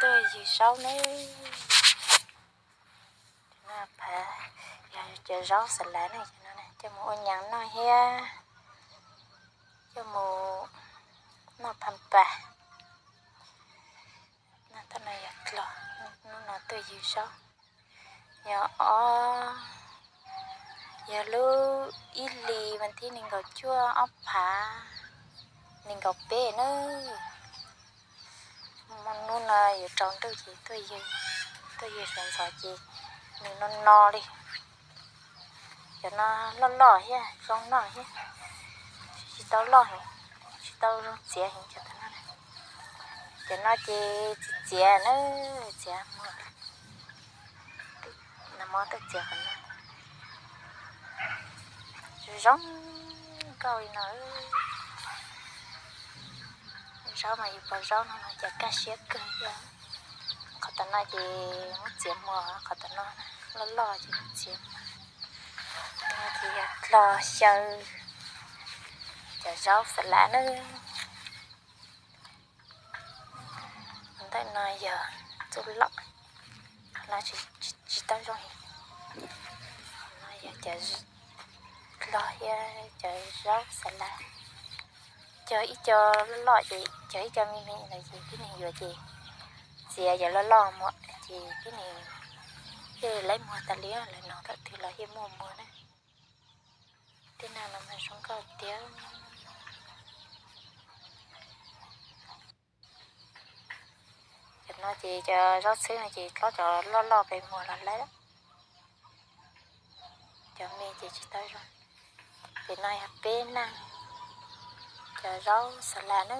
Tuaj ywg zaub nawb. Cov no phav, yog cov zaub xav lav ne, cov no coj mus ua nyav noj thiab coj mus noj pha pas. Noj tau no yog dlog, hnub no tuaj ywg zaub. Yog ob, yog lub ib hlis vas thib nees nkaum cuaj ob phav nees nkaum peb na. Hnub no yuav tsaus ntuj ces tuaj ywg, tuaj ywg sawv ntxov ces nws no no li. Cov no loj loj thiab zoo noj thiab. Tsis tau loj heev, tsis tau zoo txiav heev cov no. Cov no ces txiav txiav na, txiav muag, nag hmo tuaj txiav qhov no. Zoo nkauj li no. Zaub mas yus pom zaub no mas cas kaj siab kawg thiab. Qhov tom no ces muab txiav muag, qhov tom no loj loj ces muab txiav muag. Ces yog dlog xyaw cov zaub xav lav na. Ntawm no yog txuj lom, qhov no tsis tau zoo heev. Qhov no yog cov dlog thiab cov zaub xav lav. Cog ib co loj loj ces cog ib co me me ntawd ces tib neeg yuav ces txiav cov loj loj muag ces tib neeg thiaj li muag tas li, lawv nov thaum twg los thiaj muaj muag na. Tej no los mas zoo nkauj tiag. Cov no ces cov zaub txhwb no ces tlob cov loj loj pes muag los laib. Cov me ces tsis tau zoo. Pem no yog peb nag, cov zaub xav lav na.